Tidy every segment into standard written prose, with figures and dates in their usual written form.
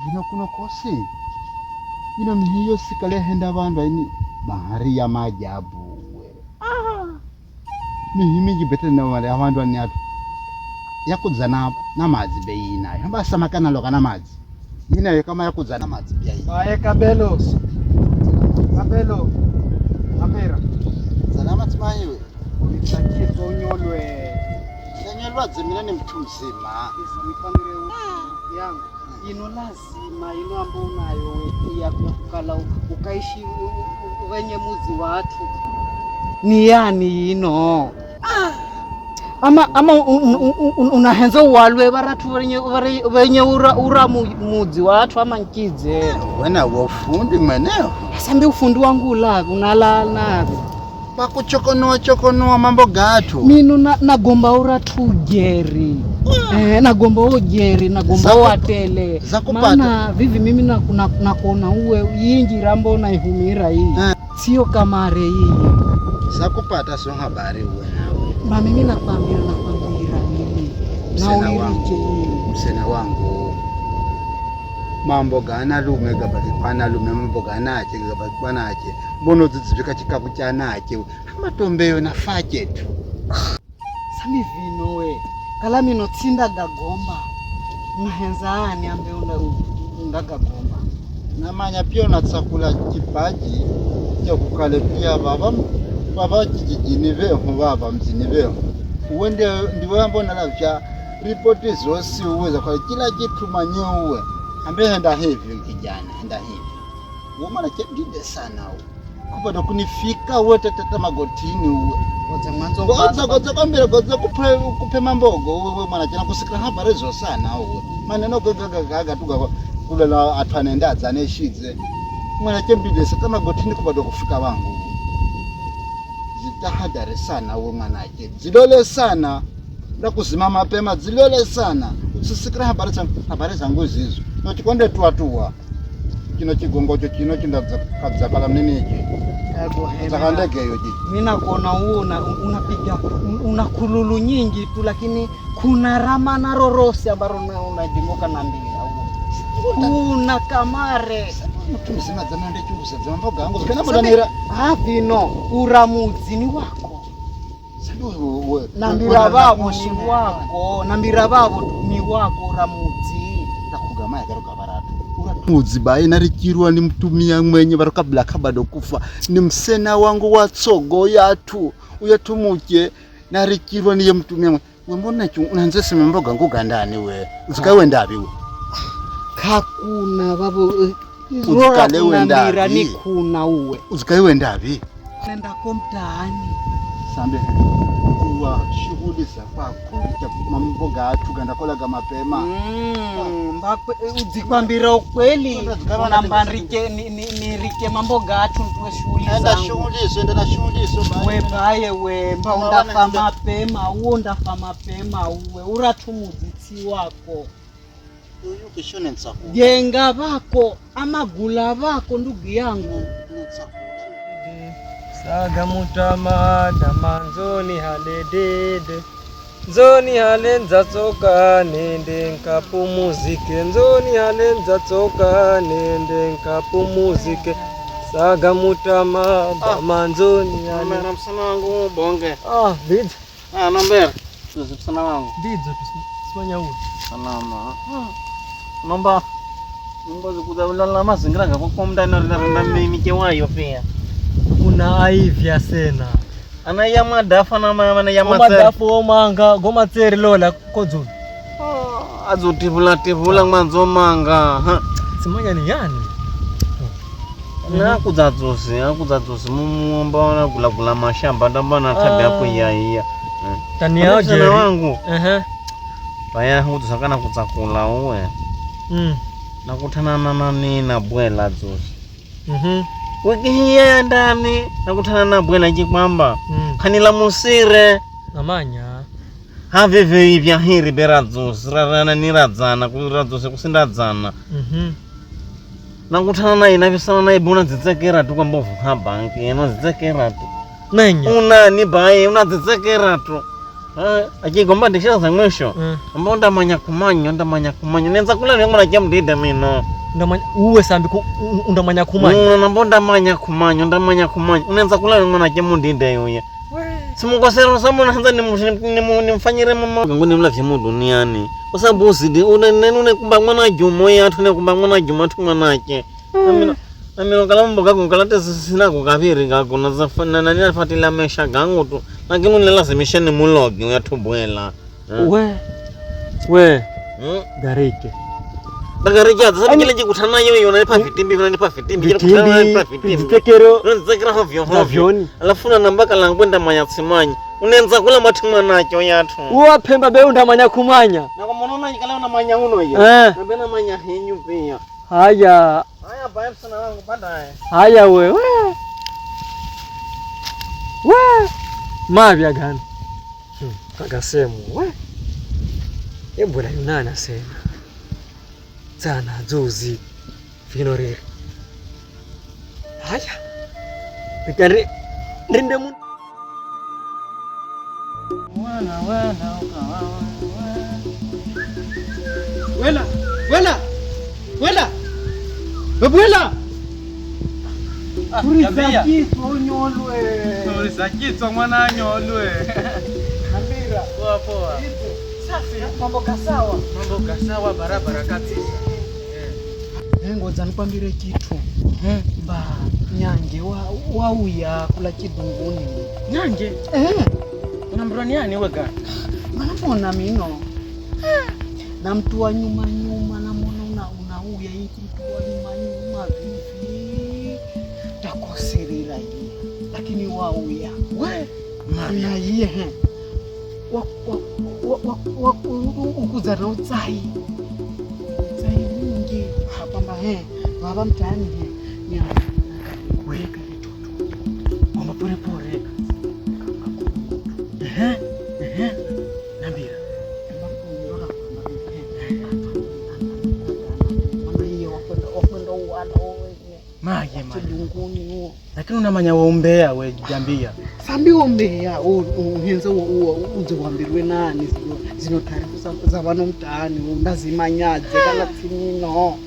Vino kuno kosi ino mihiyo sikalehenda vandu aini bahari ya maajabu we. Mihi mingi betele na wale avandu ani atu yakudza na madzi bei inayo hamba loka na madzi inayo kama yakudza na madzi pia hii. Ae Kabelo. Kabelo. Amera. Salama tsimayiwe. Ulitakie tonyolwe. Tonyolwa dzimina ni mtu mzima. Nikwambire yangu. Ino lazima ino ambayo unayo ya kukala ukaishi wenye muzi watu. Ni yani ino. Ama unahenza uwalwe varatu wenye ura mudzi watu ama nkidze. Wena wofundi mweneo. Sambi ufundi wangu unalala pakuchokonoa chokonoa mambo gatu. Mino nagomba uratu ujeri. Nagomba ujeri, nagomba watele. Maana vivi mimi nakuona uwe yinji rambo na ihumira hii. Sio kamare hii. Zakupata sio habari uwe nawe. Ma mimi nakwambira mimi. Na uirike hii. Msena wangu. Mambo gana lume gabaki kwana lume mambo gana ache gabaki kwana ache. Mbono zidzivika chikapu chanache. Amatombeyo nafache tu. Sami vino we. Kala mino tsinda gagomba. Unahenza ani ambe undagagomba. Namanya pia unatsakula kipaji cha kukale pia baba kijijini veho baba mzini veho. Uwe ndiwe ambo nalavya ripoti zosi uweza kwa kila kitu manye uwe. Ambe henda hivi kijana, henda hivi. Uwe chedide sana uwe. Kupata kunifika uwe teteta magotini uwe. Godza kwambira godza kupe mambogo uwe mwana chana kusikira habari zo sana uwe. Maneno gagaga tuga kulela atwane ndadza neshidze. Mwana chembide saka magotini kupata kufika wangu. Zitahadari sana uwe mwanache. Zilole sana. Ndakuzima mapema zilole sana. Usisikira habari zangu zizo. No chikonde tuwa. Kino chigongocho chino chindadzakala mnini ichi. Zakandegeyo ji. Mimi nakuona unapiga una kululu nyingi tu lakini kuna rama na rorose ambaro unadimoka na mbira huo. Kuna kamare. Mtu mzima dzamende chukusa dzamboga yangu kana mudanira. Vino uramudzi ni wako. Sabi Nambira babo ni wako, nambira babo ni wako uramudzi. Nakugamaya garuka baratu. Mudzi bae narikirwa ni mtumia mwenye baruka black bado kufa ni msena wangu wa tsogo yatu uyatumuke narikirwa niye mtumia we mbona unanze sema mboga ngugandani we uzikawe ndabi we kakuna babo uzikale we ndabi ni kuna uwe uzikawe ndabi nenda komtaani sambe kuwa shughuli za kwako mamboga atu gandakolaga mapema. Udzikwambira ukweli unamba nirike mamboga atu ntuwe shughuli zangu. Enda na shughuli so we baye we mba undafa mapema uwo ndafa mapema uwe uratu mudzitsi wako. Jenga vako amagula vako ndugu yangu. Saga mutama damanzoni hale dede nzoni hale nzatsoka nende nkapumuzike nzoni hale nzatsoka nende nkapumuzike saga mutama damanzoni hale. Mera msana wangu bonge. Ndidzo. Nambera. Msana wangu. Ndidzo simanya uwe. Salama. Nomba zikudawulala mazingira ngako mndani rinda mike wayo pia. Kuna aivya sena. Ana ya madafa na mama ya matseri. Madafu omanga gomatseri lola kodzulu. Azotivula tivula mwanzo manga. Simanya ni yani. Na kudzadzosi mumuomba ona gula gula mashamba ndamba na tabia kuyaiya. Tani yao jeri. Wangu. Baya hudzakana kudzakula uwe. Nakutana na nina bwela dzosi. Wiki hiya ndani nakutana na bwela chikwamba. Khanila musire. Amanya. Haveve ivya hiri beradzosi rarana niradzana kuradzosi kusindadzana. Nakutana naye navisana naye bona dzitsekera tu kwamba uvuka banki eno dzitsekera tu. Nenya. Unani baye una dzitsekera tu. Achigomba ndisha za mwisho. Ambao ndamanya kumanya, ndamanya kumanya. Nenza kula ni mwana jamdida mino. Ndamanya uwe sambi undamanya kumanya. Namba ndamanya kumanya, ndamanya kumanya. Unenza kula ni mwana jamdida yoya. Simukosera samona hanza nimfanyire mama ngu nimlavye mu duniani. Kwa sababu uzidi une kumba mwana jumo ya tune kumba mwana jumo tu mwanake. Amino kala mboga kala sina kukaviri kako na nani afatila mesha gangu tu. Lakini unilazimisha ni mulogi uyatubwela. We garike. Dagarike sasa kile jikutana yeye unanipa vitimbi unanipa vitimbi unanipa vitimbi. Vitekero. Unanitekera hovyo hovyo. Alafu na namba kala ngwenda manya tsimanyi. Unenza kula matu mwanacho yatu. Uwa pemba be undamanya kumanya. Na kwa mwana kala unamanya uno ye. Na bena manya henyu pia. Haya. Haya bye sana wangu baadaye. Haya we. We. Mavya gani? Kagasemu we. Ebula yunana sena. Zana zuzi vinorere. Haya. Nikari rinde mun. Wana wana ukawa. Wela, wela. Wela. Babuela. Urizakitwa unyolwe. Urizakitwa mwana nyolwe. Ambira. Poa poa. Safi, mambo kasawa. Mambo kasawa barabara kabisa. Ngoja nikwambire kitu. Mba nyange wauya kula kidunguni. Nyange? Unambroni yani wega? Manapona mino. Na mtu wa nyuma nyuma namona unauya iki mtu wa nyuma nyuma vivi. Takoserera hii. Lakini wauya. We mama iye. Wa ukuzana utsai. Utsai mwingi hapamba he. Baba mtaani he. Ni kuweka vitoto. Kwamba pore pore. Nambira. Maye maye. Lakini unamanya waombea we jambia. Sambi wombea uhenze uze wambirwe nani zino taarifa za vano mtaani ndazimanyaje kala tsimino.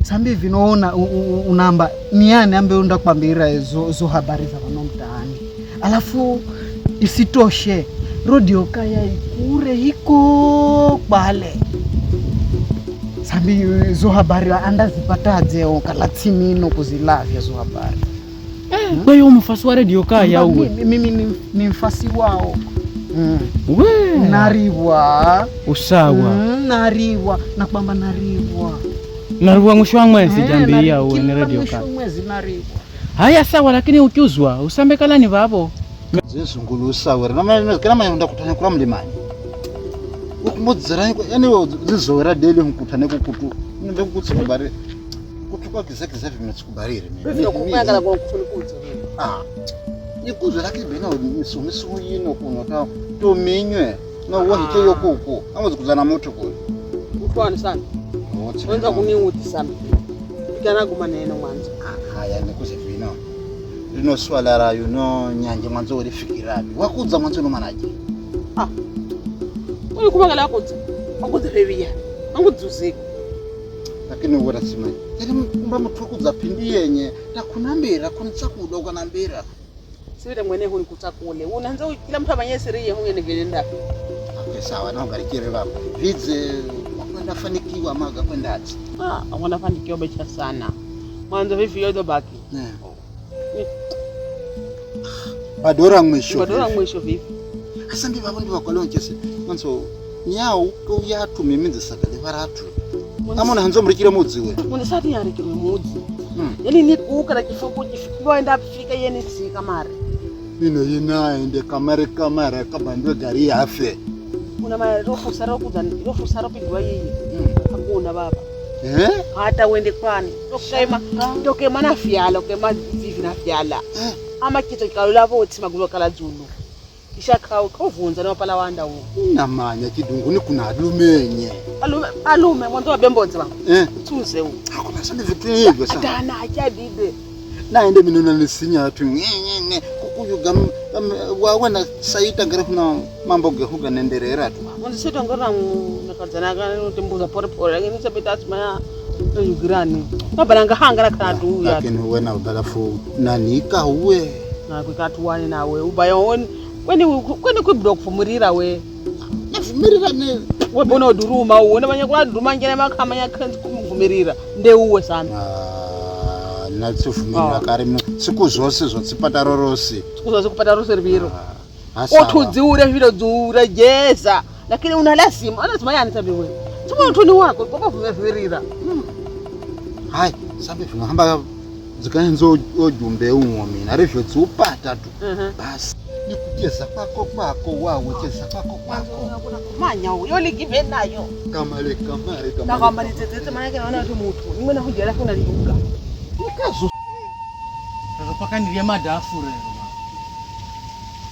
Sambi vinoona unamba niani ambe undakwambira zo habari za vano mtaani. Alafu isitoshe radio kaya ikure hiko kwale. Sambi zo habari andazipataje kala tsimino kuzilavya zo habari. Kwa hiyo mfasi wa radio kaya uwe. Mimi ni mfasi wao. We nariwa. Usawa. Nariwa na kwamba nariwa. Nariwa mwisho wa mwezi jambia uwe ni radio kaya. Mwisho mwezi nariwa. Haya sawa lakini ukiuzwa usambe kala ni babo. Zizungulu usawa. Na kama yonda kutana kula mlimani. Ukumudzira yani zizowera daily mkutane kukutu. Nimbe kukutsubare. Kutuka kizaki vimetsikubarire mimi. Vinokumanga kwa kufunikudza. Nikuzwe lakini bena misumisu yino kuno ta tominywe na wahike yokuku. Amazi kuzana moto kule. Utwani sana. Wenza kuniuti sana. Ikana kumaneno mwanzo. Haya nikuze vino. Lino swala ra yuno nyanje mwanzo ulifikirabi. Wakudza mwanzo no manaje. Uli kumanga lakudza. Wakudza bebiya. Angudzuzika. Lakini uwera simani. Teri mba mtu pindi yenye takunambira kunitsakuda ukanambira. Sivile mwene huni kutsakule. Unaanza kila mtu amanye siri yehu yene velenda. Okay sawa na ungarikire baba. Vidze wakwenda fanikiwa maga kwenda ati. Akwenda fanikiwa becha sana. Mwanzo vivi yodo baki. Badora mwisho. Badora mwisho vivi. Asa ndi babo ndi bakolonchese. Mwanzo nyau ko yatu miminzi sakale varatu. Amona hanzo murikire mudzi we. Mundisati yarikire mudzi. Yani ni kuka la kifuko kifuko fika yeni sika mare. Ino yina ende kamare kamare kabandwe gari yafe. Kuna marofu saro kuzani, rofu saro pigwa yeye. Hakuna baba. Hata wende kwani. Tokema tokema na fiala, okema vivi na fiala. Ama kitu kalola botsi magulo kala dzulu. Kisha kao kovunza na pala wanda huo. Namanya kidunguni kuna alumenye. Alume alume mwanzo wa bembodzi baba. Tuze huo. Hakuna sana vitu hivyo sana. Atana achadide. Naende minona nisinya tu. Nge. uyu gam wawana saita ngere kuna mambo gehuga nenderera tu. Mwanzo ngora nakadzana kana timbuza pore pore lakini sabita simaya yugirani. Mabalanga hanga katu ya. Lakini wena ubalafu nanika uwe. Na kwikatuwane nawe ubaya woni kweni kwibdo kufumurira we. Nafumirira ne webona uduruma uwona banya kwa duruma ngene makamanya khenzi kumvumirira ndeuwe sana. Natsufumirira kare mino siku zose zotsipata rorosi. Siku zose kupata rose riviro. Othudziure vilo dziure jeza lakini una lazima lazima yani sabiwe. Simo uthuni wako ngoba vumevirira. Hai sambe vingahamba zikaenzo ojumbe uwo mina rivyo dziupata tu. Basi nikucheza kwako kwako wawe cheza kwako kwako. Manya uyo ligive nayo. Kamale kamale kamale. Nakwamba nitsetse manake naona kuti muthu nimwe nahujala kuna liuka. Nikazo. Paka ndiye madafu rero.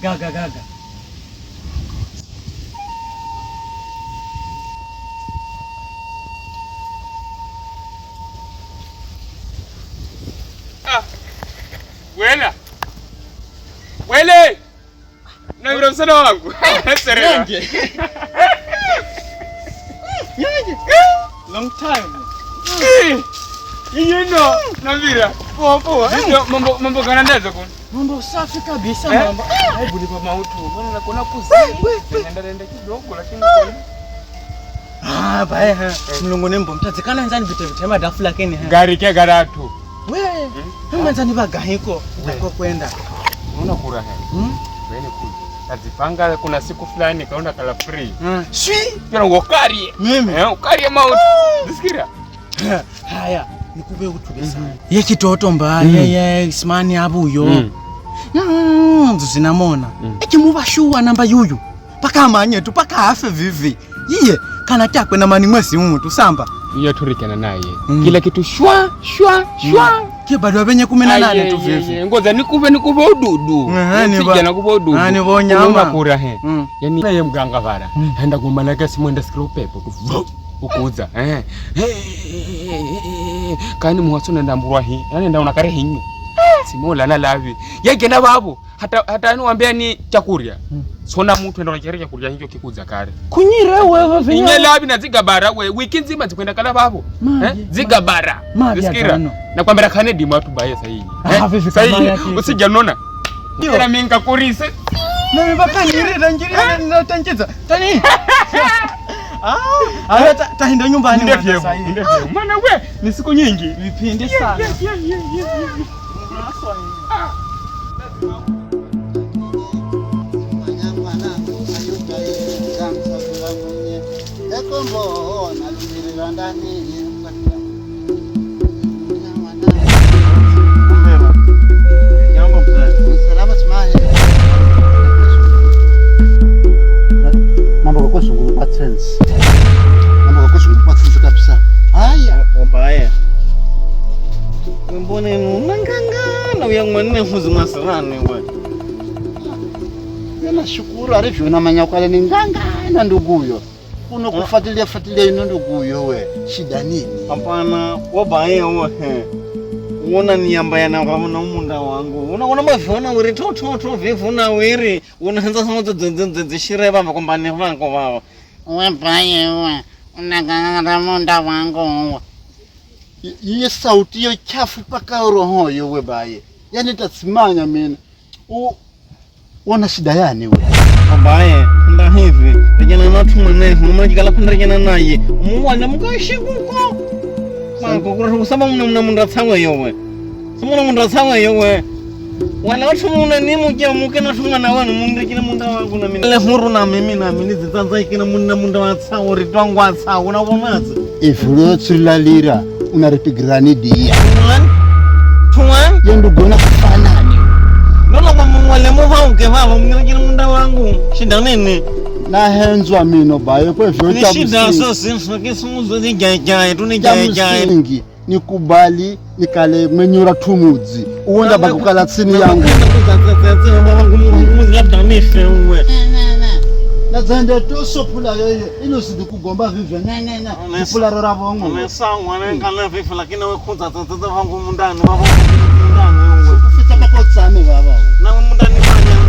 Gaga gaga. Ah. Wela. Wele. Na yule msana wangu. Serena. Nyange. Long time. You know, Navira. Poa poa. Mambo mambo kana ndazo kuna. Mambo safi kabisa mambo. Hebu nipa mautu. Mbona nakuona kuzi? Nenda nenda kidogo lakini ah bae ha. Mlongo nembo mtadzikana nzani vite vite madafu lakini ha. Gari ke garatu. We, mwanzani bagahiko ndako kwenda. Unaona kura he. Wewe kuja. Tazipanga kuna siku fulani kaona kala free. Swi, tena ukarie. Mimi. Ukarie mautu. Nisikira. Haya, nikupe utube sana. Ye kitoto mbaya ye simani abuyo. Zinamona. Ekimubashuwa namba yuyu. Paka amanye tu paka afe vivi. Yiye kana takwe na mani mwezi umu samba. Iyo turikana naye. Kila kitu shwa shwa shwa. Ke bado abenye 18 tu vivi. Ngoza nikupe nikupe ududu. Sija nakupe ududu. Ani bonyama. Kura he. Yani naye mganga vara. Enda kumalaka simwenda sikira upepo. Ukuza. Kani muhaso nenda mburwa hi. Yani nenda unakare hinyu. Simola na lavi. Yegena babo. Hata hata niwaambia ni chakurya. Sona mtu enda unakare chakurya hicho kikuza kare. Kunyire wewe vinya. Inye lavi na zigabara we wiki nzima zikwenda kala babo. Zigabara. Nisikira. Na kwambira kane dimu atu baye sahihi. Sahihi usija nona. Kila minga kurise. Na mibaka nire ngiria na tanchiza. Tani. Ah, tahinda nyumbani mwana sahihi. Maana we ni siku nyingi. Vipindi sana. Mambo kwa sense. Mambo kwa sense kabisa. Haya, obaya. Mbona unangangana uyangwanne huzimasirane we. Yana shukuru arivyo unamanya kwale ni ngangana nduguyo. Unokufuatilia fuatilia ino nduguyo we. Shida nini? Hapana, obaye we. Uona niamba yana kwa munda wangu. Unaona mavona uri to to to vivuna wiri. Unaanza somo dzishire baba kombani vangu baba. We baye we. Unagangana munda wangu. Iye sauti yo chafu paka roho yo we baye. Yani tasimanya mina. Uona shida yani we. Baye, nda hivi. Rejana na tumane, mama jikala kunrejana naye. Muwana mukashikuko. Mango kurusaba muna munda tsawe yowe. Simuna munda tsawe yowe. Wana watu muna ni muke muke na tumwana wanu mundikina munda wangu na mimi. Le huru na mimi na mimi zitsanza ikina munda munda wa tsawe ritwangwa tsawe na bomatsi. Ifulo tsilalira unaripigrani dia. Tuan? Yendugona kufanani. Lola kwa mwale muva ukevalo mngirikina munda wangu. Shida nini? Na henzwa mino bayo kwa hivyo ni shida so sinso kisuzo ni jai tu ni jai. Nikubali nikale mwenyura tumudzi uwonda bakukala tsini yangu. Nazende tosopula yoyo inosidi kugomba vivyo na kupula rora bongo. Nesangwa nenkana vifu lakini we khudza tsatsa vangu mundani va mundani. Kufita pako tsame baba. Na mundani manya.